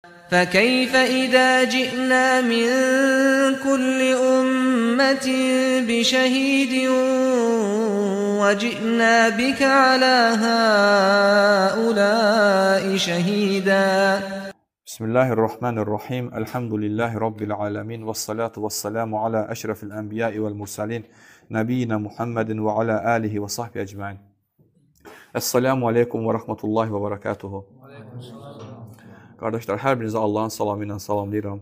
فكيف إذا جئنا من كل أمة بشهيد وجئنا بك على هؤلاء شهيدا. بسم الله الرحمن الرحيم. الحمد لله رب العالمين والصلاة والسلام على أشرف الأنبياء والمرسلين نبينا محمد وعلى آله وصحبه أجمعين. Esselamu aleykum və rəhmətullahi və barakatuhu. Qardaşlar, hər birinizi Allahın salamı ilə salamlayıram.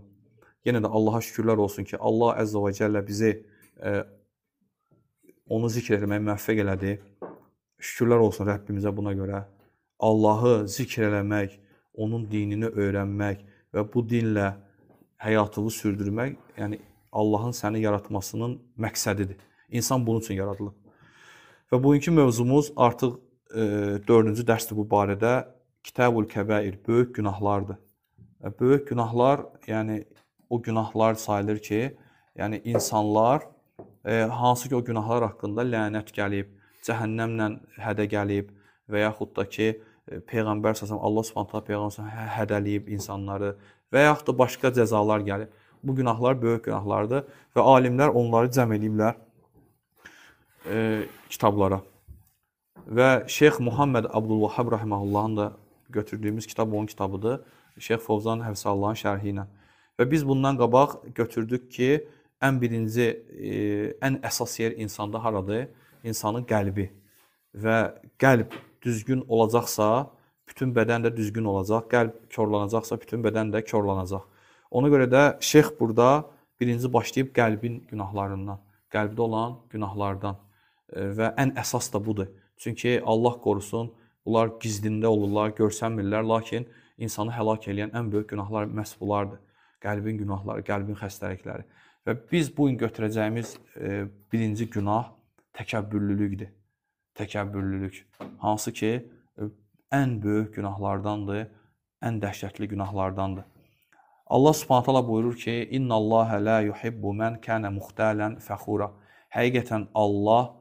Yenə də Allaha şükürlər olsun ki, Allah Əzzə və Cəllə bizi onu zikr etməyə müvəffəq elədi. Şükürlər olsun Rəbbimizə buna görə. Allahı zikr eləmək, onun dinini öyrənmək və bu dinlə həyatını sürdürmək, yəni Allahın səni yaratmasının məqsədidir. İnsan bunun üçün yaradılıb. Və bugünkü mövzumuz artıq dördüncü dərsdir bu barədə. Kitabul Kəbair, böyük günahlardır. Böyük günahlar, yəni o günahlar sayılır ki, yəni insanlar hansı ki o günahlar haqqında lənət gəlib, cəhənnəmlə hədə gəlib və yaxud da ki, Peyğəmbər sallallahu, Allah Subhanahu taala Peyğəmbər hədələyib insanları və yaxud da başqa cəzalar gəlib. Bu günahlar böyük günahlardır və alimlər onları cəm eləyiblər kitablara. Və Şeyx Muhammed Abdülvahhab rahimehullahın da götürdüyümüz kitab onun kitabıdır. Şeyx Fovzan Həfsallahın şərhi ilə. Və biz bundan qabaq götürdük ki, ən birinci, ən əsas yer insanda haradır? İnsanın qəlbi. Və qəlb düzgün olacaqsa, bütün bədən də düzgün olacaq. Qəlb korlanacaqsa, bütün bədən də korlanacaq. Ona görə də şeyx burada birinci başlayıb qəlbin günahlarından, qəlbdə olan günahlardan və ən əsas da budur. Çünki Allah qorusun, bunlar gizlində olurlar, görsənmirlər, lakin insanı həlak eləyən ən böyük günahlar məhz bunlardır. Qəlbin günahları, qəlbin xəstəlikləri. Və biz bu gün götürəcəyimiz birinci günah təkəbbürlülükdür. Təkəbbürlülük, hansı ki ən böyük günahlardandır, ən dəhşətli günahlardandır. Allah Subhanahu taala buyurur ki, İnnallaha la yuhibbu men kana muxtalan fəxura. Həqiqətən Allah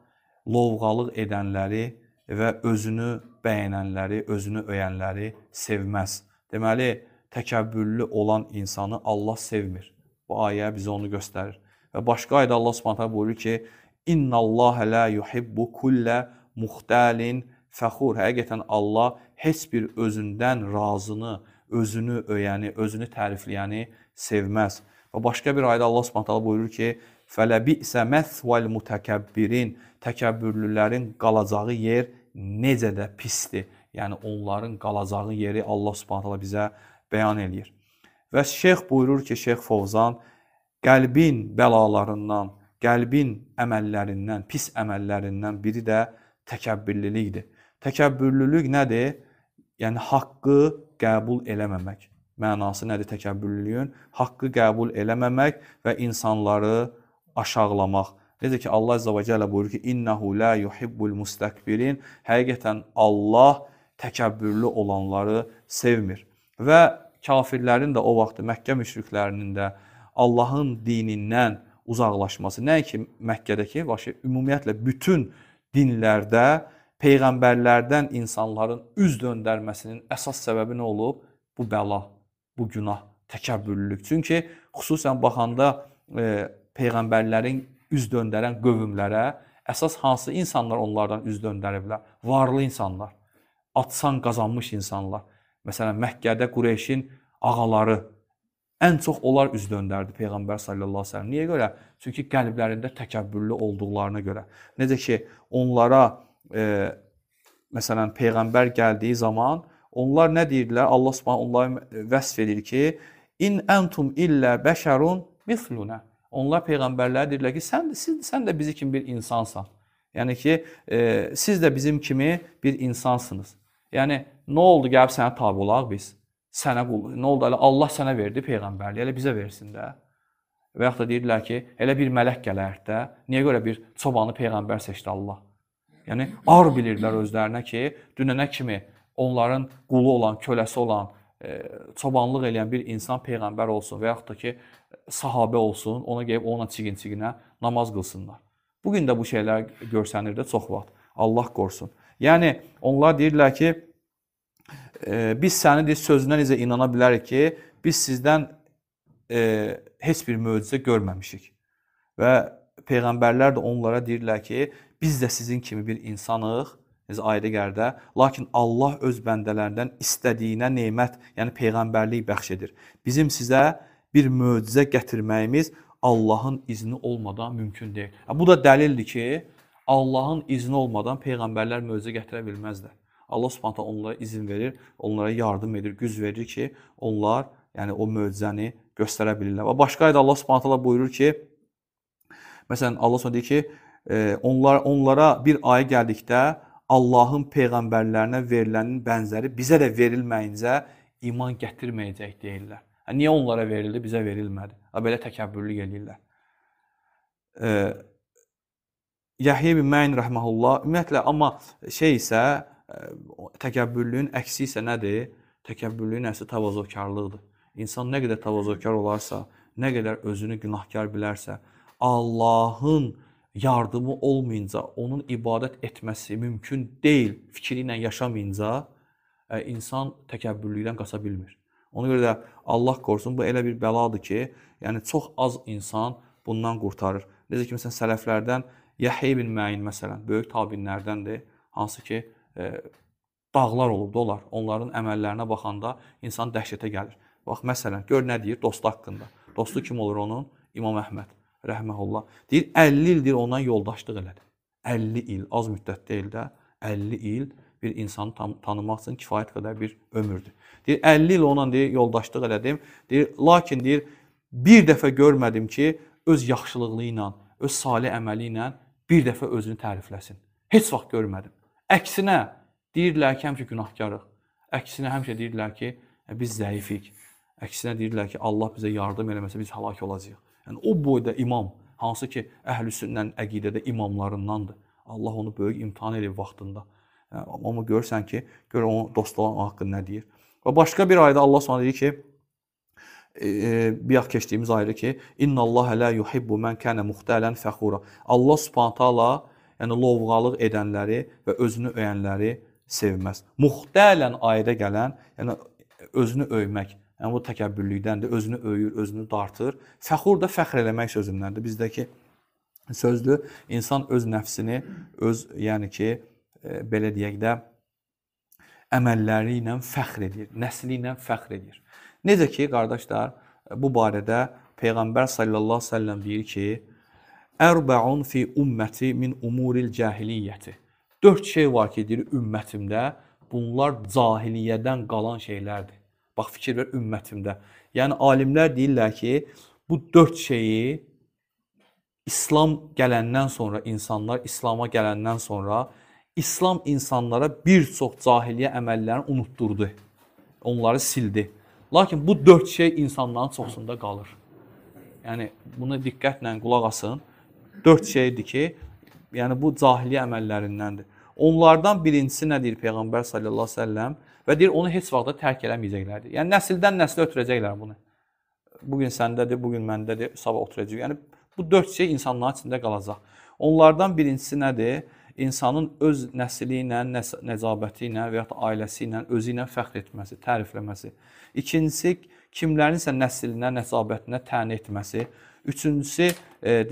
lovğalıq edənləri və özünü bəyənənləri, özünü öyənləri sevməz. Deməli, təkəbbürlü olan insanı Allah sevmir. Bu ayə bizə onu göstərir. Və başqa ayədə Allah Subhanahu taala buyurur ki, İnnallaha la yuhibbu kullə muxtalin fəxur. Həqiqətən Allah heç bir özündən razını, özünü öyəni, özünü tərifləyəni sevməz. Və başqa bir ayədə Allah Subhanahu taala buyurur ki, Fələbi'sə məthvəl mutəkəbbirin. Təkəbbürlülərin qalacağı yer necə də pisdir. Yəni onların qalacağı yeri Allah Subhanahu taala bizə bəyan eləyir. Və şeyx buyurur ki, Şeyx Fovzan, qəlbin bəlalarından, qəlbin əməllərindən, pis əməllərindən biri də təkəbbürlülükdür. Təkəbbürlülük nədir? Yəni haqqı qəbul eləməmək. Mənası nədir təkəbbürlülüyün? Haqqı qəbul eləməmək və insanları aşağılamaq. Necə ki Allah Əzzə və Cəllə buyurur ki, İnnehu la yuhibbul mustakbirin. Həqiqətən Allah təkəbbürlü olanları sevmir. Və kafirlərin də o vaxt Məkkə müşriklərinin də Allahın dinindən uzaqlaşması, nəinki Məkkədəki, başı ümumiyyətlə bütün dinlərdə peyğəmbərlərdən insanların üz döndərməsinin əsas səbəbi nə olub? Bu bəla, bu günah, təkəbbürlülük. Çünki xüsusən baxanda peyğəmbərlərin üz döndərən qövmlərə əsas hansı insanlar onlardan üz döndəriblər? Varlı insanlar, atsan qazanmış insanlar. Məsələn, Məkkədə Qureyşin ağaları ən çox onlar üz döndərdi Peyğəmbər sallallahu əleyhi və səlləm. Niyə görə? Çünki qəlblərində təkəbbürlü olduqlarına görə. Necə ki, onlara məsələn, Peyğəmbər gəldiyi zaman onlar nə deyirdilər? Allah Subhanahu onları vəsf edir ki, İn entum illə bəşərun misluna. Onlar peyğəmbərlərə deyirlər ki, sən də bizi kimi bir insansan. Yəni ki, siz də bizim kimi bir insansınız. Yəni nə oldu gəlib sənə tabi olaq biz? Sənə qul. Nə oldu? Elə Allah sənə verdi peyğəmbərliyi, elə bizə versin də. Və yaxud da deyirdilər ki, elə bir mələk gələr də. Niyə görə bir çobanı peyğəmbər seçdi Allah? Yəni ar bilirdilər özlərinə ki, dünənə kimi onların qulu olan, köləsi olan, çobanlıq eləyən bir insan peyğəmbər olsun və yaxud da ki, sahabə olsun, ona gəlib onunla çiqin-çiqinə namaz qılsınlar. Bugün də bu şeylər görsənir də çox vaxt. Allah qorusun. Yəni onlar deyirlər ki, biz səni deyir, sözünə necə inana bilərik ki, biz sizdən heç bir möcüzə görməmişik. Və peyğəmbərlər də onlara deyirlər ki, biz də sizin kimi bir insanıq, necə ayədə gəldə, lakin Allah öz bəndələrindən istədiyinə nemət, yəni peyğəmbərlik bəxş edir. Bizim sizə bir möcüzə gətirməyimiz Allahın izni olmadan mümkün deyil. Bu da dəlildir ki, Allahın izni olmadan peyğəmbərlər möcüzə gətirə bilməzlər. Allah Subhanahu taala onlara izin verir, onlara yardım edir, güc verir ki, onlar yəni o möcüzəni göstərə bilirlər. Və başqa ayədə Allah Subhanahu taala buyurur ki, məsələn Allah Subhanahu deyir ki, onlara bir ayə gəldikdə Allahın peyğəmbərlərinə verilənin bənzəri bizə də verilməyincə iman gətirməyəcək deyirlər. Niyə onlara verildi, bizə verilmədi? Belə təkəbbürlük eləyirlər. Yəhya ibn Məin rəhməhullah, ümumiyyətlə, amma şey isə, təkəbbürlüyün əksi isə nədir? Təkəbbürlüyün əksi təvazökarlıqdır. İnsan nə qədər təvazökar olarsa, nə qədər özünü günahkar bilərsə, Allahın yardımı olmayınca, onun ibadət etməsi mümkün deyil fikri ilə yaşamayınca, insan təkəbbürlükdən qaça bilmir. Ona görə də Allah qorusun, bu elə bir bəladır ki, yəni çox az insan bundan qurtarır. Necə ki, məsələn, sələflərdən Yəhya ibn Məin, məsələn, böyük tabinlərdəndir, hansı ki, dağlar olub, dolar. Onların əməllərinə baxanda insan dəhşətə gəlir. Bax, məsələn, gör nə deyir dostu haqqında. Dostu kim olur onun? İmam Əhməd, rəhməhullah. Deyir, 50 ildir ondan yoldaşlıq elədi. 50 il, az müddət deyil də, 50 il bir insanı tanımaq üçün kifayət qədər bir ömürdür. Deyir, 50 il onunla deyir, yoldaşlıq elədim. Deyir, lakin deyir, bir dəfə görmədim ki, öz yaxşılığı ilə, öz salih əməli ilə bir dəfə özünü tərifləsin. Heç vaxt görmədim. Əksinə, deyirlər ki, həmişə günahkarıq. Əksinə, həmişə deyirlər ki, biz zəifik. Əksinə deyirlər ki, Allah bizə yardım eləməsə biz həlak olacağıq. Yəni, o boyda imam, hansı ki, əhl-i sünnənin əqidədə imamlarındandır. Allah onu böyük imtahan edib vaxtında. Yəni, amma görürsən ki, gör onun dostu olan haqqında nə deyir. Və başqa bir ayda Allah sonra deyir ki, bir yaq keçdiyimiz ayda ki, İnnallaha la yuhibbu men kana muhtalan fəxura. Allah Subhanahu taala, yəni lovğalıq edənləri və özünü öyənləri sevməz. Muhtalən ayədə gələn, yəni özünü öymək, yəni bu təkəbbürlükdəndir, özünü öyür, özünü dartır. Fəxur da fəxr eləmək sözündəndir. Bizdəki sözdür, insan öz nəfsini, öz, yəni ki, belə deyək də, əməlləri ilə fəxr edir, nəsli ilə fəxr edir. Necə ki, qardaşlar, bu barədə Peyğəmbər sallallahu əleyhi və səlləm deyir ki, Ərbəun fi ümməti min umuril cahiliyyəti. 4 şey var ki, deyir, ümmətimdə, bunlar cahiliyyədən qalan şeylərdir. Bax, fikir ver, ümmətimdə. Yəni, alimlər deyirlər ki, bu 4 şeyi İslam gələndən sonra, insanlar İslama gələndən sonra, İslam insanlara bir çox cahiliyyə əməllərini unutdurdu, onları sildi. Lakin bu 4 şey insanların çoxsunda qalır. Yəni, bunu diqqətlə qulaq asın. 4 şeydir ki, yəni bu cahiliyyə əməllərindəndir. Onlardan birincisi nə deyir Peyğəmbər sallallahu əleyhi və səlləm və deyir, onu heç vaxt da tərk eləməyəcəklərdir. Yəni, nəsildən nəslə ötürəcəklər bunu. Bugün səndədir, bugün məndədir, sabah oturacaq. Yəni, bu 4 şey insanların içində qalacaq. Onlardan birincisi nədir? İnsanın öz nəsli ilə, nəcabəti ilə və ya da ailəsi ilə, özü ilə fəxr etməsi, tərifləməsi. İkincisi, kimlərinsə nəslinə, nəcabətinə tənə etməsi. Üçüncüsü,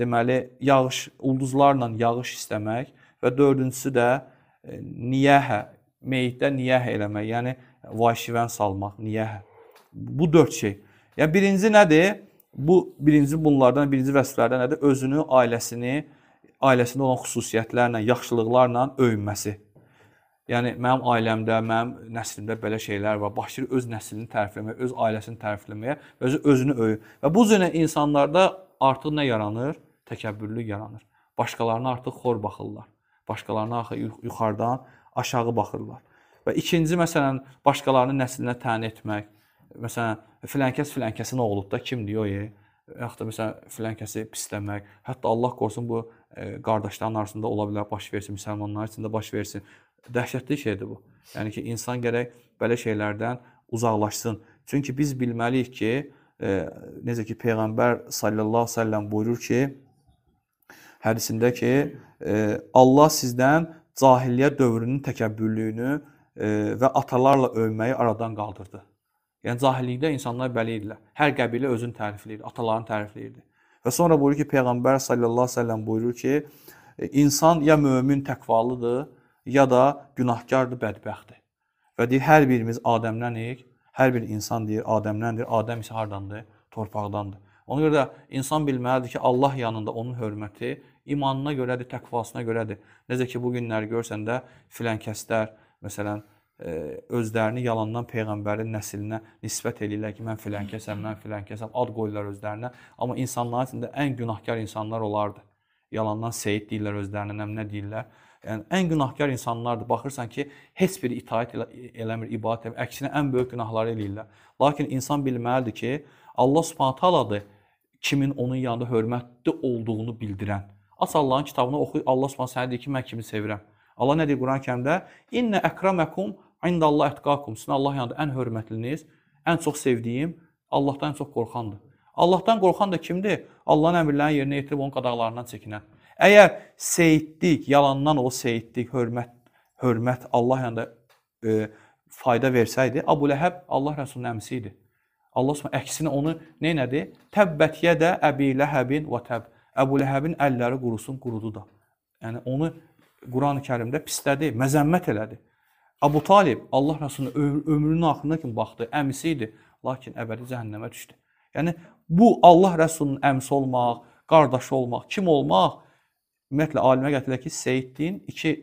deməli, yağış, ulduzlarla yağış istəmək və dördüncüsü də niyəhə, meyitdə niyəhə eləmək, yəni vay-şivən salmaq, niyəhə. Bu 4 şey. Yəni, birinci nədir? Bu, birinci bunlardan, birinci vəsflərdən nədir? Özünü, ailəsini, ailəsində olan xüsusiyyətlərlə, yaxşılıqlarla öyünməsi. Yəni, mənim ailəmdə, mənim nəslimdə belə şeylər var. Başlayır öz nəslini tərifləməyə, öz ailəsini tərifləməyə, özünü öyür. Və bu cür insanlarda artıq nə yaranır? Təkəbbürlük yaranır. Başqalarına artıq xor baxırlar. Başqalarına artıq yuxarıdan aşağı baxırlar. Və ikinci, məsələn, başqalarının nəslinə tənə etmək. Məsələn, filankəs filankəsin oğludur da, kim deyir o? Yaxud da, məsələn, filankəsi pisləmək. Hətta Allah qorusun, bu qardaşların arasında ola bilər, baş versin, müsəlmanlar içində baş versin. Dəhşətli şeydir bu. Yəni ki, insan gərək belə şeylərdən uzaqlaşsın. Çünki biz bilməliyik ki, necə ki, Peyğəmbər sallallahu əleyhi və səlləm buyurur ki, hədisində ki, Allah sizdən cahiliyyə dövrünün təkəbbürlüyünü və atalarla övünməyi aradan qaldırdı. Yəni cahillikdə insanlar belə idilər. Hər qəbilə özünü tərifləyirdi, atalarını tərifləyirdi. Və sonra buyurur ki, Peyğəmbər sallallahu əleyhi və səlləm buyurur ki, insan ya mömin təqvalıdır, ya da günahkardır, bədbəxtdir. Və deyir, hər birimiz Adəmdənik, hər bir insan deyir, Adəmdəndir, Adəm isə hardandır? Torpaqdandır. Ona görə də insan bilməlidir ki, Allah yanında onun hörməti imanına görədir, təqvasına görədir. Necə ki, bu günləri görsən də filan kəslər, məsələn, özlərini yalandan Peyğəmbərin nəslinə nisbət eləyirlər ki, mən filan kəsəm, mən filan kəsəm, ad qoyurlar özlərinə. Amma insanların içində ən günahkar insanlar olardı. Yalandan seyid deyirlər özlərinə, nə deyirlər. Yəni, ən günahkar insanlardır. Baxırsan ki, heç biri itaət eləmir, ibadət eləmir. Əksinə, ən böyük günahları eləyirlər. Lakin insan bilməlidir ki, Allah Subhanahu taaladır kimin onun yanında hörmətli olduğunu bildirən. Aç Allahın kitabını oxuy, Allah Subhanahu sənə deyir ki, mən kimi sevirəm. Allah nə deyir Quran-ı Kərimdə? İnnə əkraməkum indallah etqakum. Sizin Allah yanında ən hörmətliniz, ən çox sevdiyim, Allahdan ən çox qorxandır. Allahdan qorxan da kimdir? Allahın əmrlərini yerinə yetirib onun qadağalarından çəkinən. Əgər seyidlik, yalandan o seyidlik, hörmət Allah yanında fayda versəydi, Əbu Ləhəb Allah Rəsulunun əmisi idi. Allah Subhanahu əksinə onu nə elədi? Təbbət yədə Əbi Ləhəbin və təb. Əbu Ləhəbin əlləri qurusun, qurudu da. Yəni onu Quran-ı Kərimdə pislədi, məzəmmət elədi. Əbu Talib Allah Rəsulunun ömrünün axırına kimi baxdı, əmisi idi, lakin əbədi cəhənnəmə düşdü. Yəni bu Allah Rəsulunun əmisi olmaq, qardaşı olmaq, kim olmaq? Ümumiyyətlə alimə gətirirlər ki, seyidliyin iki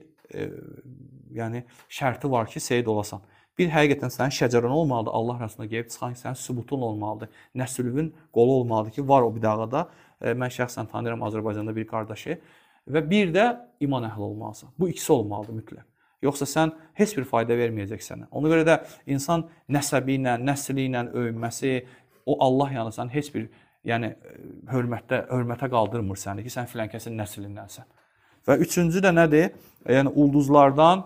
yəni şərti var ki, seyid olasan. Bir, həqiqətən sənin şəcərən olmalıdır, Allah Rəsuluna gəlib çıxan ki, sənin sübutun olmalıdır, nəslünün qolu olmalıdır ki, var o bir dağda. Mən şəxsən tanıyıram Azərbaycanda bir qardaşı. Və bir də iman əhli olmalısan. Bu ikisi olmalıdır mütləq. Yoxsa sən heç bir fayda verməyəcək sənə. Ona görə də insan nəsəbi ilə, nəsli ilə öyünməsi, o Allah yanında sən heç bir yəni hörmətə qaldırmır səni ki, sən filan kəsin nəslindənsən. Və üçüncü də nədir? Yəni ulduzlardan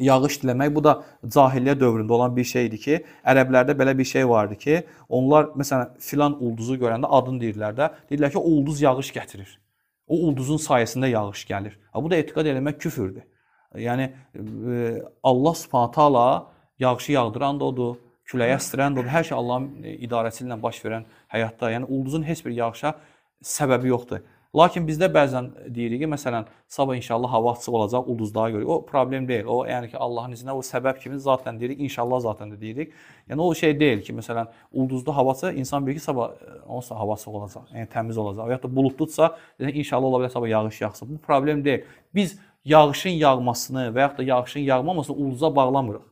yağış diləmək. Bu da cahiliyyə dövründə olan bir şeydir ki, ərəblərdə belə bir şey vardı ki, onlar məsələn filan ulduzu görəndə adını deyirlər də, deyirlər ki, o ulduz yağış gətirir. O ulduzun sayəsində yağış gəlir. Bu da etiqad eləmək küfürdür. Yəni Allah Subhanahu taala yağışı yağdıran da odur, küləyi əstirən də odur. Hər şey Allahın idarəsi ilə baş verən həyatda. Yəni ulduzun heç bir yağışa səbəbi yoxdur. Lakin bizdə bəzən deyirik ki, məsələn, sabah inşallah hava açıq olacaq, ulduzlara görürük. O problem deyil. O yəni ki, Allahın izni o səbəb kimi zaten deyirik, inşallah zaten də deyirik. Yəni o şey deyil ki, məsələn, ulduzlu havası insan bilir ki, sabah onsuz hava açıq olacaq, yəni təmiz olacaq. Və ya da bulutludsa, inşallah ola bilər sabah yağış yağsın. Bu problem deyil. Biz yağışın yağmasını və yaxud da yağışın yağmamasını ulduza bağlamırıq.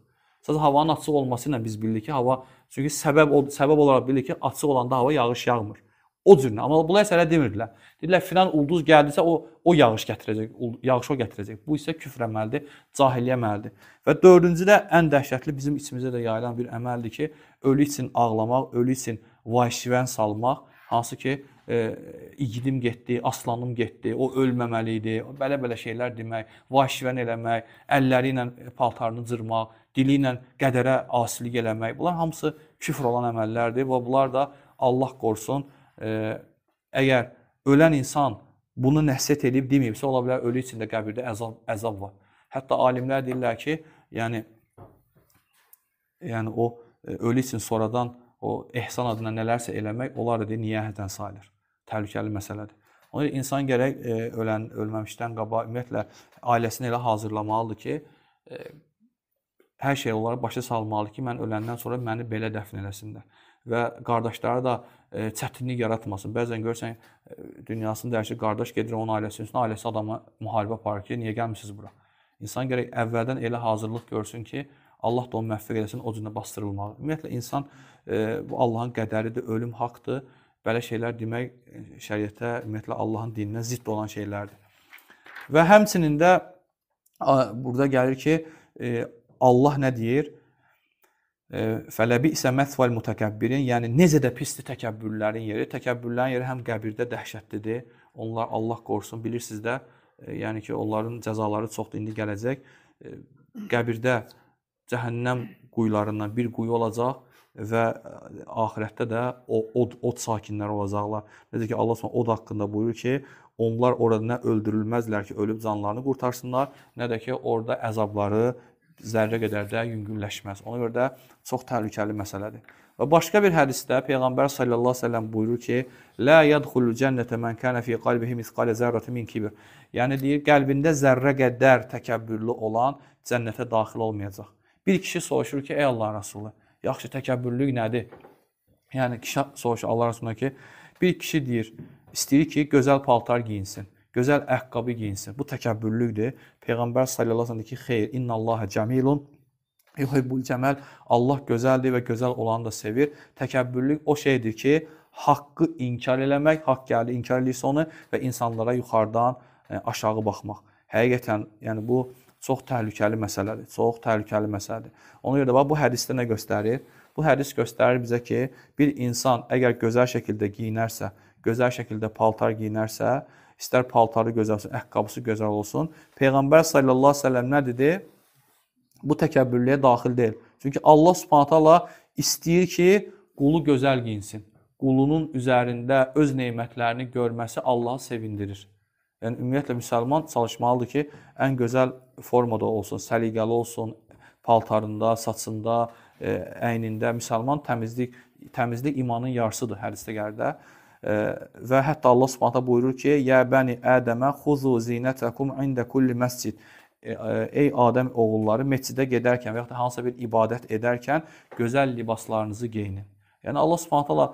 Sadəcə havanın açıq olması ilə biz bilirik ki, hava, çünki səbəb olaraq bilirik ki, açıq olanda hava yağış yağmır. O cürünə. Amma bunlar isə elə demirdilər. Dedilər, filan ulduz gəldisə o yağış gətirəcək, yağış o gətirəcək. Bu isə küfr əməldir, cahiliyyə əməlidir. Və dördüncü də ən dəhşətli bizim içimizdə də yayılan bir əməldir ki, ölü üçün ağlamaq, ölü üçün vay-şivən salmaq, hansı ki, igidim getdi, aslanım getdi, o ölməməli idi, belə-belə şeylər demək, vay-şivən eləmək, əlləri ilə paltarını cırmaq, dili ilə qədərə asilik eləmək. Bunlar hamısı küfr olan əməllərdir və bunlar da Allah qorusun, əgər ölən insan bunu nəsihət edib deməyibsə, ola bilər ölü içində qəbirdə əzab var. Hətta alimlər deyirlər ki, yəni o ölü üçün sonradan o ehsan adına nələrsə eləmək, onlar da deyir, niyəhətən sayılır. Təhlükəli məsələdir. Ona görə insan gərək ölməmişdən qabaq ümumiyyətlə ailəsini elə hazırlamalıdır ki, hər şey onlara başa salmalıdır ki, mən öləndən sonra məni belə dəfn eləsinlər. Və qardaşları da çətinlik yaratmasın. Bəzən görürsən, dünyasını dəyişir, qardaş gedir onun ailəsinin üstünə, ailəsi adama müharibə aparır ki, niyə gəlmişsiniz bura? İnsan gərək əvvəldən elə hazırlıq görsün ki, Allah da onu müvəffəq eləsin, o cürə bastırılmalı. Ümumiyyətlə, insan bu Allahın qədəridir, ölüm haqdır. Belə şeylər demək şəriətə, ümumiyyətlə Allahın dininə zidd olan şeylərdir. Və həmçinin də burada gəlir ki, Allah nə deyir? Fələbi isə məthval mütəkəbbirin, yəni necə də pisdir təkəbbürlərin yeri. Təkəbbürlərin yeri həm qəbirdə dəhşətlidir. Onlar Allah qorusun, bilirsiniz də, yəni ki, onların cəzaları çoxdur, indi gələcək. Qəbirdə cəhənnəm quyularından bir quyu olacaq və axirətdə də o od sakinləri olacaqlar. Necə ki, Allah od haqqında buyurur ki, onlar orada nə öldürülməzlər ki, ölüb canlarını qurtarsınlar, nə də ki, orada əzabları zərrə qədər də yüngülləşməz. Ona görə də çox təhlükəli məsələdir. Və başqa bir hədisdə Peyğəmbər sallallahu əleyhi və səlləm buyurur ki: "Lə yədxulul cənnətə men kana fi qalbihi misqale zərrətin min kibr." Yəni deyir, qəlbində zərrə qədər təkəbbürlü olan cənnətə daxil olmayacaq. Bir kişi soruşur ki, ey Allahın Rəsulu, yaxşı təkəbbürlük nədir? Yəni kişi soruşur Allah Rəsuluna ki, bir kişi deyir, istəyir ki, gözəl paltar geyinsin, gözəl ayaqqabı geyinsin. Bu təkəbbürlükdür. Peyğəmbər sallallahu əleyhi və səlləm deyir ki, xeyr, innallaha cəmilun yuhibbul cəməl. Allah gözəldir və gözəl olanı da sevir. Təkəbbürlük o şeydir ki, haqqı inkar eləmək, haqq gəldi, inkar eləyirsə onu və insanlara yuxarıdan aşağı baxmaq. Həqiqətən, yəni bu çox təhlükəli məsələdir. Çox təhlükəli məsələdir. Ona görə də bax bu hədisdə nə göstərir? Bu hədis göstərir bizə ki, bir insan əgər gözəl şəkildə geyinərsə, gözəl şəkildə paltar geyinərsə, istər paltarı gözəl olsun, ayaqqabısı gözəl olsun, Peyğəmbər sallallahu əleyhi və səlləm nə dedi? Bu təkəbbürlüyə daxil deyil. Çünki Allah Subhanahu taala istəyir ki, qulu gözəl geyinsin. Qulunun üzərində öz nemətlərini görməsi Allahı sevindirir. Yəni ümumiyyətlə müsəlman çalışmalıdır ki, ən gözəl formada olsun, səliqəli olsun, paltarında, saçında, əynində. Müsəlman təmizlik imanın yarısıdır hədisdə gəlir də. Və hətta Allah Subhanahu taala buyurur ki: "Yə bəni Ədəmə xuzu zinətəkum ində kulli məscid." Ey Adəm oğulları, məscidə gedərkən və yaxud da hansısa bir ibadət edərkən gözəl libaslarınızı geyinin. Yəni Allah Subhanahu taala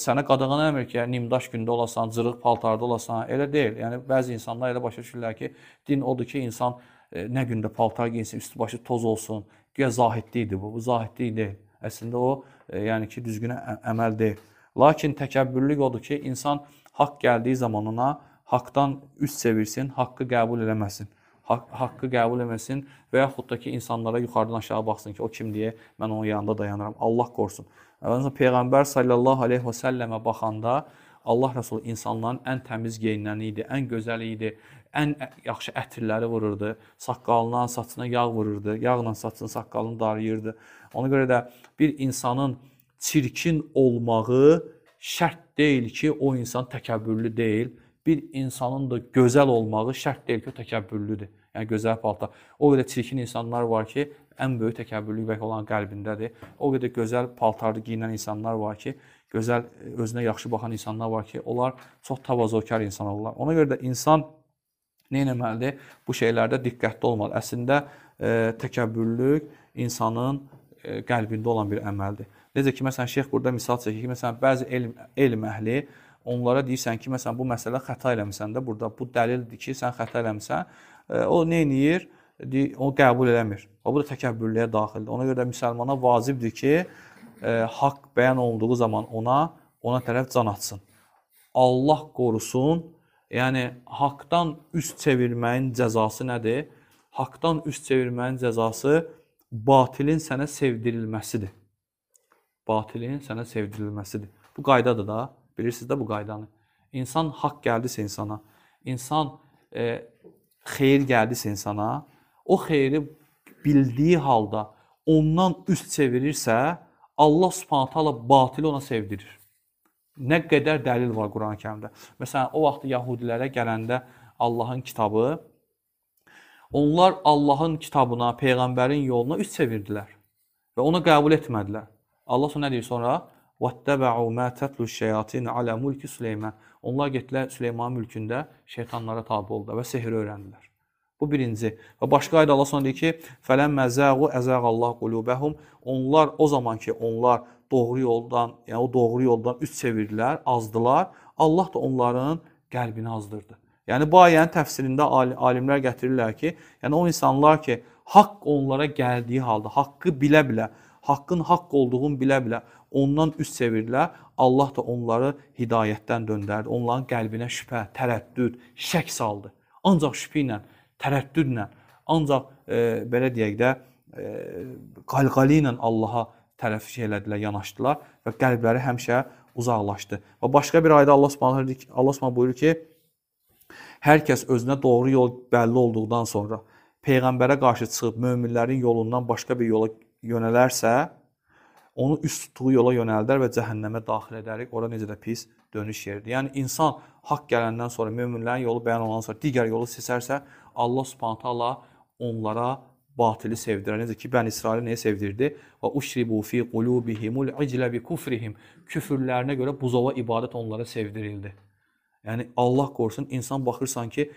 sənə qadağan eləmir ki, yəni nimdaş gündə olasan, cırıq paltarda olasan, elə deyil. Yəni bəzi insanlar elə başa düşürlər ki, din odur ki, insan nə gündə paltar geyinsin, üstü başı toz olsun. Güya zahidlikdir bu. Bu zahidlik deyil. Əslində o, yəni ki, düzgün əməl deyil. Lakin təkəbbürlük odur ki, insan haqq gəldiyi zaman ona haqdan üz çevirsin, haqqı qəbul eləməsin. Haqqı qəbul eləməsin və yaxud da ki, insanlara yuxarıdan aşağı baxsın ki, o kim deyə mən onun yanında dayanıram. Allah qorusun. Peyğəmbər sallallahu əleyhi və səlləmə baxanda Allah Rəsulü insanların ən təmiz geyinəni idi, ən gözəli idi, ən yaxşı ətirləri vururdu, saqqalına, saçına yağ vururdu, yağla saçını, saqqalını darayırdı. Ona görə də bir insanın çirkin olmağı şərt deyil ki, o insan təkəbbürlü deyil. Bir insanın da gözəl olmağı şərt deyil ki, o təkəbbürlüdür. Yəni gözəl paltar. O qədər çirkin insanlar var ki, ən böyük təkəbbürlük bəlkə olan qəlbindədir. O qədər gözəl paltarlı geyinən insanlar var ki, gözəl özünə yaxşı baxan insanlar var ki, onlar çox təvazökar insan olurlar. Ona görə də insan nə etməlidir? Bu şeylərdə diqqətli olmalı. Əslində təkəbbürlük insanın qəlbində olan bir əməldir. Necə ki, məsələn, şeyx burada misal çəkir ki, məsələn, bəzi elm əhli onlara deyirsən ki, məsələn, bu məsələ xəta eləmisən də, burada bu dəlildir ki, sən xəta eləmisən. O nə eləyir? O qəbul eləmir. O, bu da təkəbbürlüyə daxildir. Ona görə də müsəlmana vacibdir ki, haqq bəyan olunduğu zaman ona tərəf can atsın. Allah qorusun, yəni haqdan üz çevirməyin cəzası nədir? Haqdan üz çevirməyin cəzası batilin sənə sevdirilməsidir. Batilin sənə sevdirilməsidir. Bu qaydadır da. Bilirsiniz də bu qaydanı. İnsan haqq gəldisə insana, insan xeyir gəldisə insana, o xeyri bildiyi halda ondan üz çevirirsə, Allah Subhanahu taala batili ona sevdirir. Nə qədər dəlil var Quran-ı Kərimdə. Məsələn, o vaxt yahudilərə gələndə Allahın kitabı, onlar Allahın kitabına, peyğəmbərin yoluna üz çevirdilər və onu qəbul etmədilər. Allah sonra nə deyir sonra? وَاتَّبَعُوا مَا تَتْلُوا الشَّيَاطِينُ عَلَى مُلْكِ سُلَيْمَانَ. Onlar getdilər Süleymanın mülkündə şeytanlara tabi oldular və sehri öyrəndilər. Bu birinci. Və başqa ayda Allah sonra deyir ki, فَلَمَّا زَاغُوا أَزَاغَ اللّٰهُ قُلُوبَهُمْ. Onlar o zaman ki, onlar doğru yoldan, yəni o doğru yoldan üz çevirdilər, azdılar. Allah da onların qəlbini azdırdı. Yəni bu ayənin təfsirində alimlər gətirirlər ki, yəni o insanlar ki, haqq onlara gəldiyi halda, haqqı bilə-bilə, haqqın haqq olduğunu bilə-bilə ondan üz çevirdilər, Allah da onları hidayətdən döndərdi. Onların qəlbinə şübhə, tərəddüd, şək saldı. Ancaq şübhə ilə, tərəddüdlə, ancaq belə deyək də, qalqalı ilə Allaha tərəf şey elədilər, yanaşdılar və qəlbləri həmişə uzaqlaşdı. Və başqa bir ayda Allah Subhanahu buyurur ki, hər kəs özünə doğru yol bəlli olduqdan sonra peyğəmbərə qarşı çıxıb möminlərin yolundan başqa bir yola yönələrsə, onu üst tutduğu yola yönəldər və cəhənnəmə daxil edərik. Ora necə də pis dönüş yeridir. Yəni insan haqq gələndən sonra, möminlərin yolu bəyan olandan sonra digər yolu seçərsə, Allah Subhanahu taala onlara batili sevdirər. Necə ki, Bəni İsraili nəyə sevdirdi? Və uşribu fi qulubihimul iclə bi kufrihim. Küfürlərinə görə buzova ibadət onlara sevdirildi. Yəni Allah qorusun, insan baxırsan ki,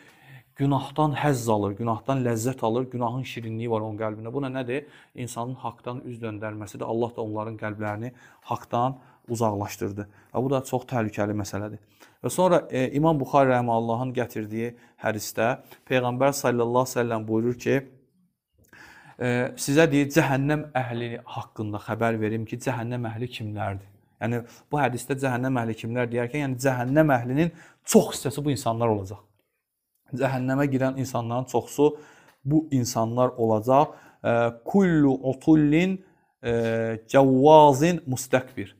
günahdan həzz alır, günahdan ləzzət alır, günahın şirinliyi var onun qəlbində. Bu nədir? İnsanın haqdan üz döndərməsidir. Allah da onların qəlblərini haqdan uzaqlaşdırdı. Və bu da çox təhlükəli məsələdir. Və sonra İmam Buxari rəhməhullahın gətirdiyi hədisdə Peyğəmbər sallallahu əleyhi və səlləm buyurur ki, sizə deyir, cəhənnəm əhli haqqında xəbər verim ki, cəhənnəm əhli kimlərdir? Yəni bu hədisdə cəhənnəm əhli kimlər deyərkən, yəni cəhənnəm əhlinin çox hissəsi bu insanlar olacaq. Cəhənnəmə girən insanların çoxusu bu insanlar olacaq. Kullu utullin cəvvazin müstəkbir.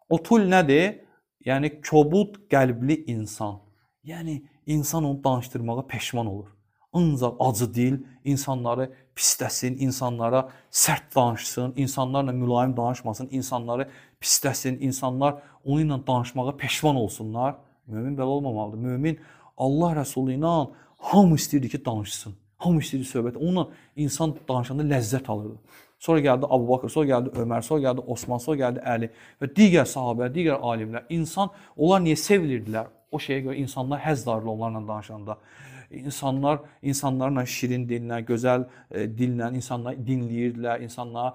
Utul nədir? Yəni kobud qəlbli insan. Yəni insan onu danışdırmağa peşman olur. Ancaq acı dil, insanları pisləsin, insanlara sərt danışsın, insanlarla mülayim danışmasın, insanları pisləsin, insanlar onunla danışmağa peşman olsunlar. Mömin belə olmamalıdır. Mömin Allah Rəsulu ilə hamı istəyirdi ki, danışsın. Hamı istəyirdi söhbət. Onunla insan danışanda ləzzət alırdı. Sonra gəldi Abu Bakr, sonra gəldi Ömər, sonra gəldi Osman, sonra gəldi Əli və digər sahabə, digər alimlər. İnsan, onlar niyə sevilirdilər? O şeyə görə insanlar həzz alırdı onlarla danışanda. İnsanlar insanlarla şirin dillə, gözəl dillə insanları dinləyirdilər, insanlara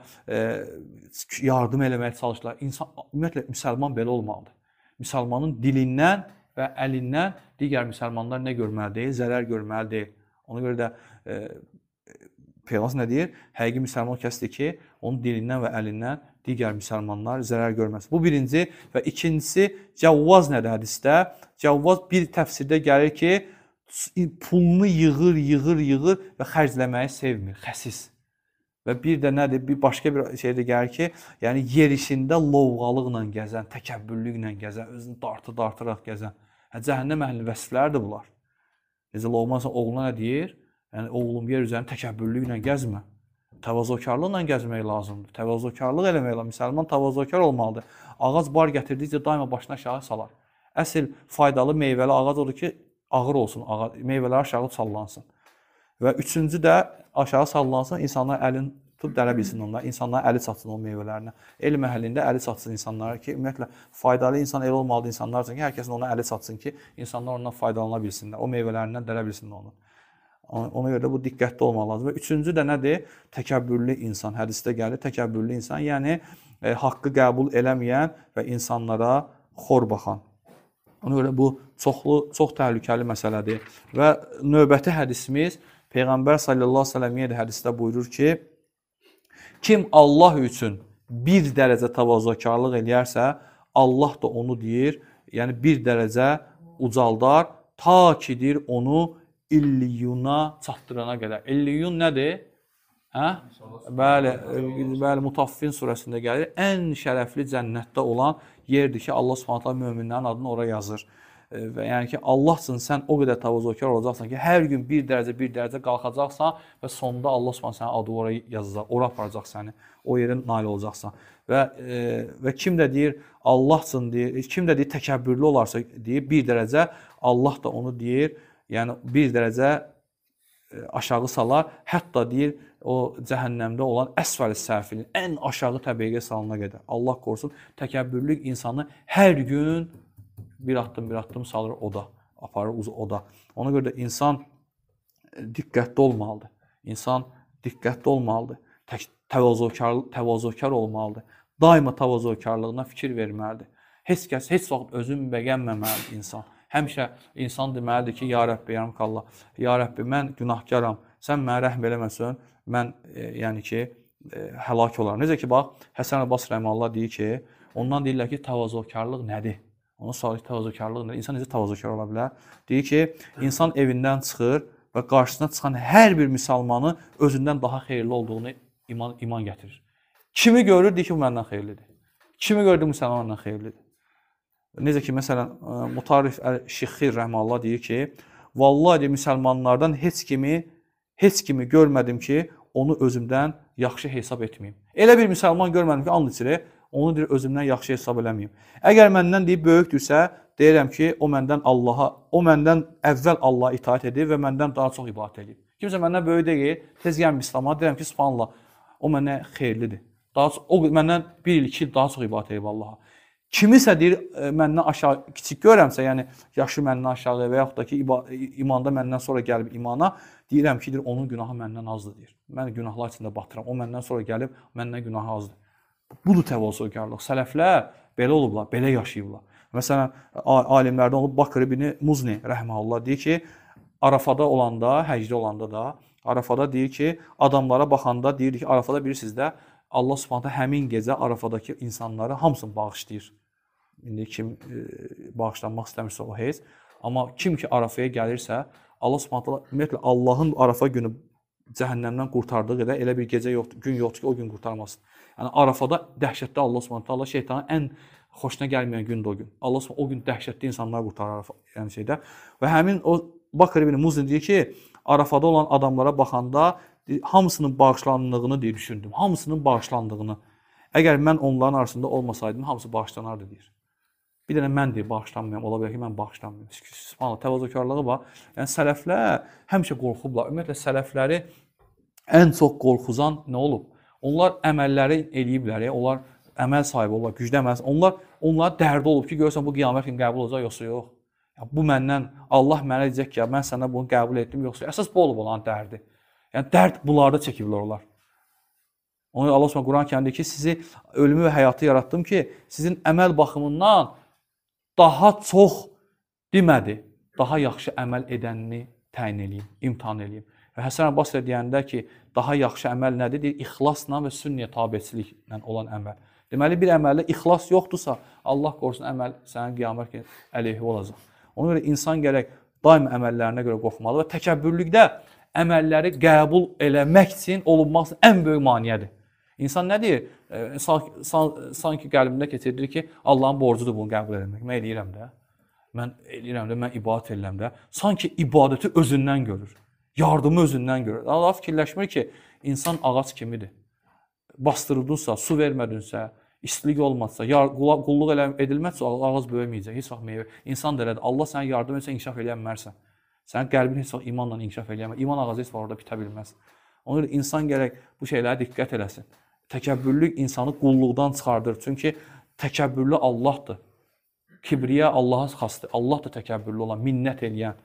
yardım eləməyə çalışdılar. İnsan, ümumiyyətlə, müsəlman belə olmalıdır. Müsəlmanın dilindən və əlindən digər müsəlmanlar nə görməli deyil, zərər görməli deyil. Ona görə də Peyğəmbər nə deyir? Həqiqi müsəlman kəsdir ki, onun dilindən və əlindən digər müsəlmanlar zərər görməsin. Bu birinci və ikincisi cəvvaz nədir hədisdə? Cəvvaz bir təfsirdə gəlir ki, pulunu yığır, yığır, yığır və xərcləməyi sevmir, xəsis. Və bir də nədir? Bir başqa bir şey də gəlir ki, yəni yerişində lovğalıqla gəzən, təkəbbürlüklə gəzən, özünü dartı-dartıraq gəzən. Hə, cəhənnəm əhlinin vəsfləridir bunlar. Necə Loğman oğluna nə deyir? Yəni oğlum yer üzərində təkəbbürlüklə gəzmə. Təvazökarlıqla gəzmək lazımdır. Təvazökarlıq eləmək lazımdır. Müsəlman təvazökar olmalıdır. Ağac bar gətirdikcə daima başına aşağı salar. Əsl faydalı meyvəli ağac odur ki, ağır olsun, ağac, meyvələr aşağı sallansın. Və üçüncü də aşağı sallansın, insanlar əlini tutub dərə bilsin onlar, insanların əli çatsın o meyvələrinə. Elm əhlində əli çatsın insanlara ki, ümumiyyətlə faydalı insan elə olmalıdır insanlar üçün ki, hər kəsin ona əli çatsın ki, insanlar ondan faydalana bilsinlər, o meyvələrindən dərə bilsinlər onu. Ona görə də bu diqqətli olmaq lazım. Və üçüncü də nədir? Təkəbbürlü insan. Hədisdə gəlir, təkəbbürlü insan, yəni haqqı qəbul eləməyən və insanlara xor baxan. Ona görə bu çox təhlükəli məsələdir. Və növbəti hədisimiz Peyğəmbər sallallahu əleyhi və səlləm yenə də hədisdə buyurur ki, kim Allah üçün bir dərəcə təvazökarlıq eləyərsə, Allah da onu deyir, yəni bir dərəcə ucaldar, ta ki deyir onu İlliyuna çatdırana qədər. İlliyun nədir? Hə? Bəli, bəli, Mutaffin surəsində gəlir. Ən şərəfli cənnətdə olan yerdir ki, Allah Subhanahu taala möminlərin adını ora yazır. Və yəni ki, Allah üçün sən o qədər təvazökar olacaqsan ki, hər gün bir dərəcə, bir dərəcə qalxacaqsan və sonda Allah Subhanahu sənin adı ora yazacaq, ora aparacaq səni. O yerə nail olacaqsan. Və kim də deyir Allah üçün deyir, kim də deyir təkəbbürlü olarsa deyir bir dərəcə, Allah da onu deyir, yəni bir dərəcə aşağı salar, hətta deyir o cəhənnəmdə olan əsfəl səfilin ən aşağı təbəqəyə salana qədər. Allah qorusun, təkəbbürlük insanı hər gün bir addım bir addım salır oda, aparır oda. Ona görə də insan diqqətli olmalıdır. İnsan diqqətli olmalıdır. Təvazökar olmalıdır. Daima təvazökarlığına fikir verməlidir. Heç kəs heç vaxt özünü bəyənməməlidir insan. Həmişə insan deməlidir ki, ya Rəbbi, yarımqallah, ya Rəbbi, mən günahkaram, sən mənə rəhm eləməsən, mən yəni ki, həlak olaram. Necə ki, bax, Həsən Abbas rəhməhullah deyir ki, ondan deyirlər ki, təvazökarlıq nədir? Ona sual ki, təvazökarlıq nədir? İnsan necə təvazökar ola bilər? Deyir ki, insan evindən çıxır və qarşısına çıxan hər bir müsəlmanı özündən daha xeyirli olduğunu iman gətirir. Kimi görür, deyir ki, bu məndən xeyirlidir. Kimi görür, müsəlman məndən xeyirlidir. Necə ki, məsələn, Mutarrif Əl-Şixir rəhməhullah deyir ki, vallahi deyir, müsəlmanlardan heç kimi görmədim ki, onu özümdən yaxşı hesab etməyim. Elə bir müsəlman görmədim ki, and içirir, onu deyir, özümdən yaxşı hesab eləməyim. Əgər məndən deyir, böyükdürsə, deyirəm ki, o məndən əvvəl Allaha itaat edir və məndən daha çox ibadət edir. Kimsə məndən böyük deyil, tez gəlmir İslama, deyirəm ki, subhanallah, o mənə xeyirlidir. Daha çox, o məndən 1 il, 2 il daha çox ibadət edib Allaha. Kimisə deyir, məndən aşağı, kiçik görəmsə, yəni yaşı məndən aşağı və yaxud da ki, imanda məndən sonra gəlib imana, deyirəm ki, deyir, onun günahı məndən azdır, deyir. Mən günahlar içində batıram, o məndən sonra gəlib, məndən günahı azdır. Budur təvazökarlıq. Sələflər belə olublar, belə yaşayıblar. Məsələn, alimlərdən olub Bakr ibn Muzni rəhməhullah deyir ki, Arafada olanda, həcdə olanda da, Arafada deyir ki, adamlara baxanda deyir ki, Arafada bilirsiniz də, Allah Subhanahu həmin gecə Arafadakı insanları hamısını bağışlayır. İndi kim bağışlanmaq istəmirsə o heç. Amma kim ki Arafaya gəlirsə, Allah Subhanahu ümumiyyətlə Allahın Arafa günü cəhənnəmdən qurtardığı qədər elə bir gecə yoxdur, gün yoxdur ki, o gün qurtarmasın. Yəni Arafada dəhşətli Allah Subhanahu şeytanın ən xoşuna gəlməyən gündür o gün. Allah Subhanahu o gün dəhşətli insanlar qurtarır Arafa, yəni şeydə. Və həmin o Bakr ibn Muzni deyir ki, Arafada olan adamlara baxanda hamısının bağışlandığını deyir, düşündüm. Hamısının bağışlandığını. Əgər mən onların arasında olmasaydım, hamısı bağışlanardı deyir. Bir dənə mən deyir, bağışlanmıyorum. Ola bilər ki, mən bağışlanmıyorum. Subhanallah, təvazökarlığı var. Yəni sələflər həmişə qorxublar. Ümumiyyətlə sələfləri ən çox qorxuzan nə olub? Onlar əməlləri eləyiblər, onlar əməl sahibi olublar, güclü əməl. Onlar dərdi olub ki, görürsən bu qiyamət günü qəbul olacaq yoxsa yox. Ya, bu məndən, Allah mənə deyəcək ki, ya, mən sənə bunu qəbul etdim yoxsa yox. Əsas bu olub olan dərdi. Yəni dərd bunlarda çəkiblər onlar. Onu Allah Subhanahu Quran kərimdə ki, sizi ölümü və həyatı yaratdım ki, sizin əməl baxımından daha çox demədi, daha yaxşı əməl edənini təyin eləyim, imtahan eləyim. Və Həsən Basri deyəndə ki, daha yaxşı əməl nədir? Deyir, ixlasla və sünniyə tabeçiliklə olan əməl. Deməli, bir əməldə ixlas yoxdursa, Allah qorusun əməl sənin qiyamət günü əleyhi olacaq. Ona görə insan gərək daim əməllərinə görə qorxmalı və təkəbbürlükdə əməlləri qəbul eləmək üçün, olunmaq üçün ən böyük maneədir. İnsan nə deyir? Sanki qəlbində keçirdir ki, Allahın borcudur bunu qəbul eləmək. Mən eləyirəm də. Mən eləyirəm də, mən ibadət eləyirəm də. Sanki ibadəti özündən görür. Yardımı özündən görür. Allah fikirləşmir ki, insan ağac kimidir. Bastırıldınsa, su vermədinsə, istilik olmazsa, qulluq edilməzsə ağac böyüməyəcək, heç vaxt meyvə. İnsan da elədir. Allah sənə yardım etsə inkişaf eləyə bilmərsən. Sənin qəlbin heç vaxt imanla inkişaf eləyə bilməz. İman ağacı heç vaxt orada bitə bilməz. Ona görə insan gərək bu şeylərə diqqət eləsin. Təkəbbürlük insanı qulluqdan çıxardır. Çünki təkəbbürlü Allahdır. Kibriya Allaha xasdır. Allah da təkəbbürlü olan, minnət eləyən.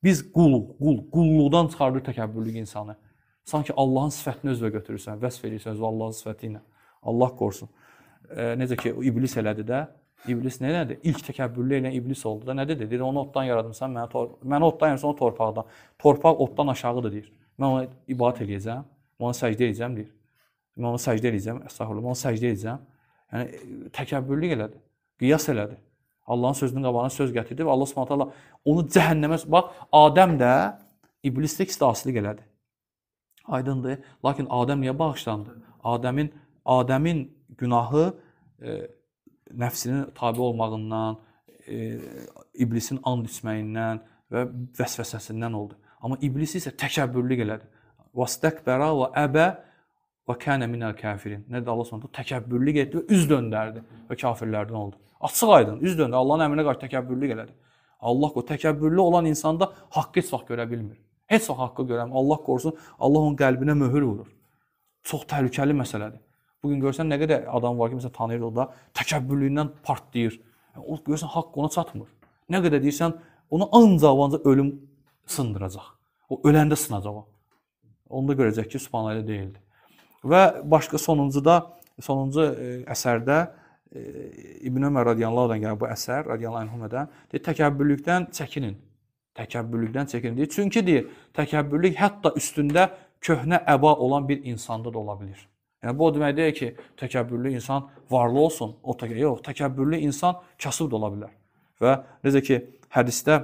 Biz qulluqdan çıxardır təkəbbürlük insanı. Sanki Allahın sifətini özünə götürürsən, vəsf eləyirsən özünü Allahın sifəti ilə. Allah qorusun. Necə ki, iblis elədi də. İblis nə elədi? İlk təkəbbürlü eləyən iblis oldu da. Nə dedi? Dedi, onu otdan yaradımsan, məni otdan yaradımsan, o torpaqdan. Torpaq otdan aşağıdır, deyir. Mən ona ibadət eləyəcəm, mən ona səcdə edəcəm, deyir. Mən ona səcdə edəcəm, əstəğfurullah, mən ona səcdə edəcəm. Yəni, təkəbbürlük elədi, qiyas elədi. Allahın sözünün qabağına söz gətirdi və Allah Subhanahu taala onu cəhənnəmə... Bax, Adəm də iblis də ikisi də asilik elədi. Aydındır. Lakin Adəm niyə bağışlandı? Adəmin günahı nəfsinin tabi olmağından, iblisin and içməyindən və vəsvəsəsindən oldu. Amma iblis isə təkəbbürlük elədi. Vəstəkbəra və əbə və kənə minəl kafirin. Nədir Allah Subhanahu taala? Təkəbbürlük etdi və üz döndərdi və kafirlərdən oldu. Açıq aydın, üz döndü. Allahın əmrinə qarşı təkəbbürlük elədi. Allah qorusun. Təkəbbürlü olan insanda haqqı heç vaxt görə bilmir. Heç vaxt haqqı görə bilmir. Allah qorusun, Allah onun qəlbinə möhür vurur. Çox təhlükəli məsələdir. Bugün görsən nə qədər adam var ki, məsələn tanıyır o da, təkəbbürlüyündən partlayır. Yəni, o görsən haqq ona çatmır. Nə qədər deyirsən, onu ancaq ölüm sındıracaq. O öləndə sınacaq o. Onu da görəcək ki, Subhanallah elə deyildi. Və başqa sonuncu əsərdə İbn Ömər radiyallahu anhdan gəlir bu əsər, radiyallahu anhumədən, deyir, təkəbbürlükdən çəkinin. Təkəbbürlükdən çəkinin. Deyir, çünki deyir, təkəbbürlük hətta üstündə köhnə əba olan bir insanda da ola bilir. Yəni, bu o demək deyil ki, təkəbbürlü insan varlı olsun, yox, təkəbbürlü insan kasıb da ola bilər. Və necə ki, hədisdə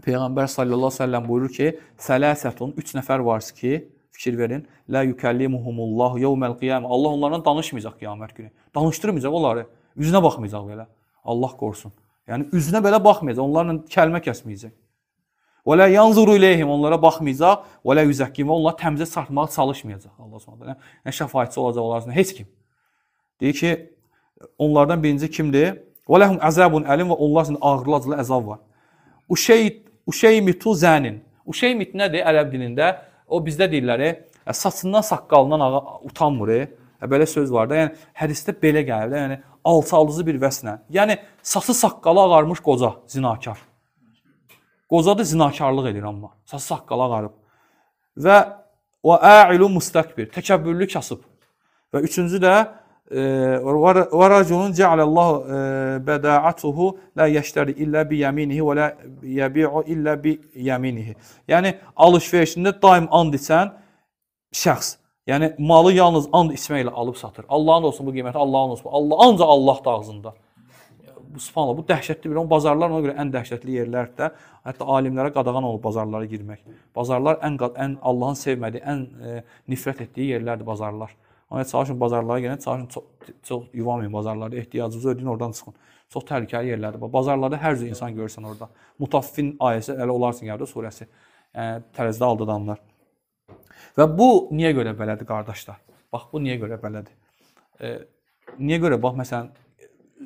Peyğəmbər sallallahu əleyhi və səlləm buyurur ki, sələsətun, 3 nəfər var ki, fikir verin, la yukallimuhumullahu yevməl qiyamə. Allah onlarla danışmayacaq qiyamət günü. Danışdırmayacaq onları, üzünə baxmayacaq belə. Allah qorusun. Yəni üzünə belə baxmayacaq, onlarla kəlmə kəsməyəcək. Və la yanzuru ileyhim, onlara baxmayacaq, və la yüzəkkim, onları təmizə çıxartmağa çalışmayacaq. Allah Subhanahu taala. Yəni şəfaətçi olacaq onlar heç kim. Deyir ki, onlardan birinci kimdir? Və ləhum əzabun əlim, və onlar üçün ağrılı acılı əzab var. Uşeymitu zənin. Uşeymit nədir ərəb dilində? O bizdə deyirlər, saçından saqqalından ağa utanmır. Belə söz var da. Yəni hədisdə belə gəlir də, yəni alçaldıcı bir vəslə. Yəni saçı saqqalı ağarmış qoca zinakar. Qoca da zinakarlıq edir amma. Saçı saqqalı ağarıb. Və və a'ilu mustakbir, təkəbbürlü kasıb. Və üçüncü də və raculun cealallahu bəda'atuhu la yeşteri illa bi yeminihi və la yebi'u illa bi yeminihi. Yəni alış-verişində daim and içən şəxs. Yəni malı yalnız and içməklə alıb satır. Allahın olsun bu qiyməti, Allahın olsun. Allah ancaq Allah da ağzında. Bu subhanallah, bu dəhşətli bir. Bazarlar ona görə ən dəhşətli yerlərdir də. Hətta alimlərə qadağan olub bazarlara girmək. Bazarlar ən Allahın sevmədiyi, ən nifrət etdiyi yerlərdir bazarlar. Ona çalışın bazarlara gəlin, çalışın çox yuvamayın bazarlarda, ehtiyacınızı ödəyin, oradan çıxın. Çox təhlükəli yerlərdir. Bazarlarda hər cür insan görürsən orada. Mutaffin ayəsi elə olarsın gəldi surəsi. Yəni tərəzidə aldadanlar. Və bu niyə görə belədir qardaşlar? Bax bu niyə görə belədir? Niyə görə bax məsələn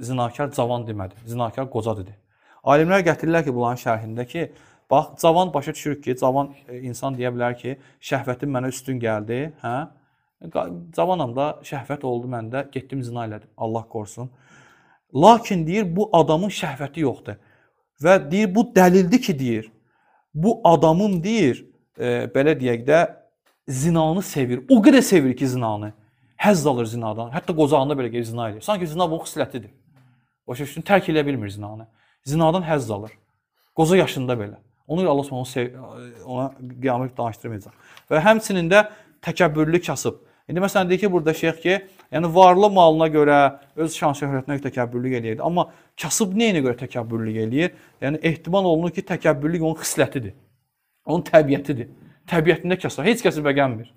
zinakar cavan demədi, zinakar qoca dedi. Alimlər gətirirlər ki, bunların şərhində ki, bax cavan başa düşürük ki, cavan insan deyə bilər ki, şəhvətim mənə üstün gəldi, hə? Cavanam da şəhvət oldu məndə, getdim zina elədim, Allah qorusun. Lakin deyir, bu adamın şəhvəti yoxdur. Və deyir, bu dəlildir ki, deyir, bu adamın deyir, belə deyək də, zinanı sevir. O qədər sevir ki, zinanı. Həzz alır zinadan. Hətta qocağında belə gedib zina edir. Sanki zina bunun xislətidir. Başa düşdün, tərk eləyə bilmir zinanı. Zinadan həzz alır. Qoca yaşında belə. Ona görə Allah ona qiyamət danışdırmayacaq. Və həmçinin də təkəbbürlü kasıb. İndi məsələn deyir ki, burada şeyx ki, yəni varlı malına görə, öz şan şöhrətinə görə təkəbbürlük eləyirdi. Amma kasıb nəyinə görə təkəbbürlük eləyir? Yəni ehtimal olunur ki, təkəbbürlük onun xislətidir. Onun təbiətidir. Təbiətində kasıb, heç kəsi bəyənmir.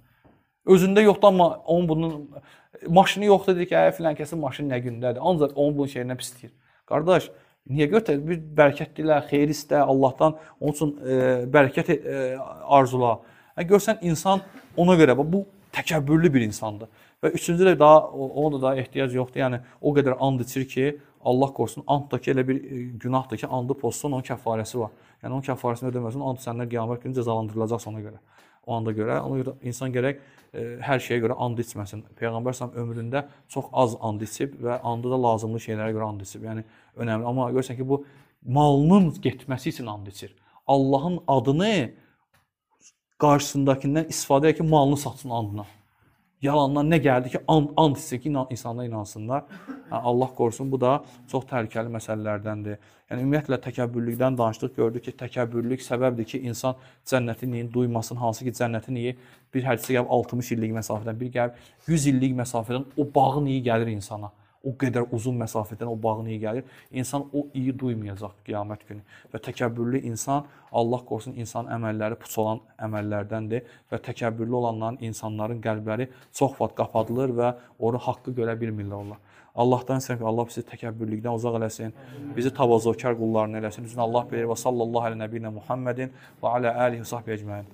Özündə yoxdur, amma onun bunun maşını yoxdur, deyir ki, filan kəsin maşını nə gündədir. Ancaq onun bunun şeyindən pisləyir. Qardaş, niyə görə bir bərəkət dilə, xeyir istə Allahdan, onun üçün bərəkət arzula. Yəni, görsən insan ona görə bu təkəbbürlü bir insandır. Və üçüncü də daha ona da daha ehtiyac yoxdur. Yəni o qədər and içir ki, Allah qorusun, anddakı elə bir günahdır ki, andı pozsun, onun kəfarəsi var. Yəni onun kəfarəsini ödəməsin, and səndən qiyamət günü cəzalandırılacaqsa ona görə. O anda görə, ona görə insan gərək hər şeyə görə and içməsin. Peyğəmbər sallallahu ömründə çox az and içib və andı da lazımlı şeylərə görə and içib. Yəni önəmli. Amma görürsən ki, bu malının getməsi üçün and içir. Allahın adını qarşısındakından istifadə edir ki, malını satsın andına. Yalandan nə gəldi ki, and içsin ki, insanlar inansınlar. Allah qorusun, bu da çox təhlükəli məsələlərdəndir. Yəni ümumiyyətlə təkəbbürlükdən danışdıq, gördük ki, təkəbbürlük səbəbdir ki, insan cənnətin iyini duymasın, hansı ki, cənnətin iyi bir hədisə gəlib 60 illik məsafədən, bir gəlib 100 illik məsafədən o bağın iyi gəlir insana. O qədər uzun məsafədən o bağın iyi gəlir. İnsan o iyi duymayacaq qiyamət günü. Və təkəbbürlü insan, Allah qorusun, insan əməlləri puç olan əməllərdəndir və təkəbbürlü olanların insanların qəlbləri çox vaxt qapadılır və onu haqqı görə bilmirlər onlar. Allahdan istəyirəm ki, Allah bizi təkəbbürlükdən uzaq eləsin, bizi təvazökar qullarını eləsin. Üzünə Allah bilir və sallallahu alə nəbiyinə Muhammedin və alə alihi və sahbihi ecmain.